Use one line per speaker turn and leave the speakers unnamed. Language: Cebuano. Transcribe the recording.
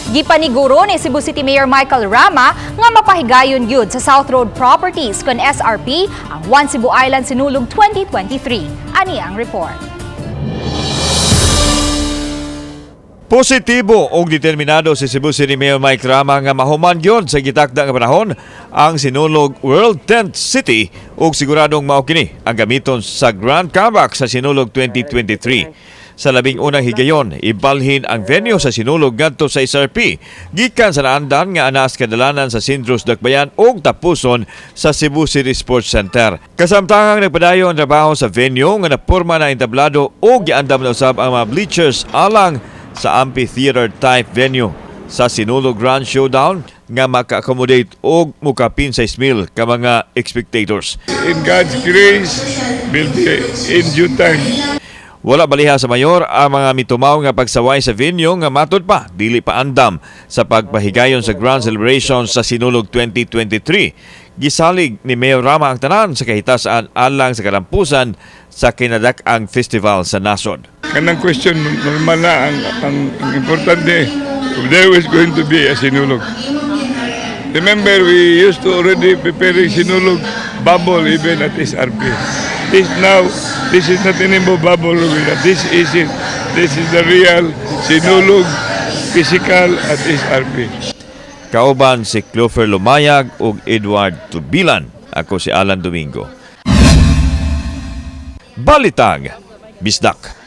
Gipaniguro ni Cebu City Mayor Michael Rama nga mapahigayon gyud sa South Road Properties kon SRP ang One Cebu Island Sinulog 2023. Ani ang report.
Positibo og determinado si Cebu City Mayor Mike Rama nga mahuman gyud sa gitakda nga panahon ang Sinulog World Tent City ug siguradong mao kini ang gamiton sa Grand Comeback sa Sinulog 2023. Sa 11 higayon, ibalhin ang venue sa Sinulog ngadto sa SRP gikan sa naandan nga anas kadalanan sa Sindros Dakbayan ug tapuson sa Cebu City Sports Center. Kasamtangang nagpadayon ang trabaho sa venue nga napurma na entablado ug giandam na usab ang mga bleachers alang sa amphitheater type venue sa Sinulog Grand Showdown nga maka-accommodate og mukapin sa 6,000 ka mga spectators.
In God's grace, will be in due time.
Wala baliha sa mayor ang mga mitumaw nga pagsaway sa venue nga matud pa dili pa andam sa pagpahigayon sa Grand Celebration sa Sinulog 2023. Gisalig ni Mayor Rama ang tanan sa kahitasan alang sa kalampusan sa kinadak-ang festival sa nasod.
Kanang question, normal na. Ang importante, there is going to be a Sinulog. Remember, we used to already preparing Sinulog bubble even at SRP. This now, this is not anymore bubble. This is it. This is the real Sinulog physical at SRP.
Kauban si Clover Lumayag ug Edward Tubilan. Ako si Alan Domingo. Balitang Bisdak.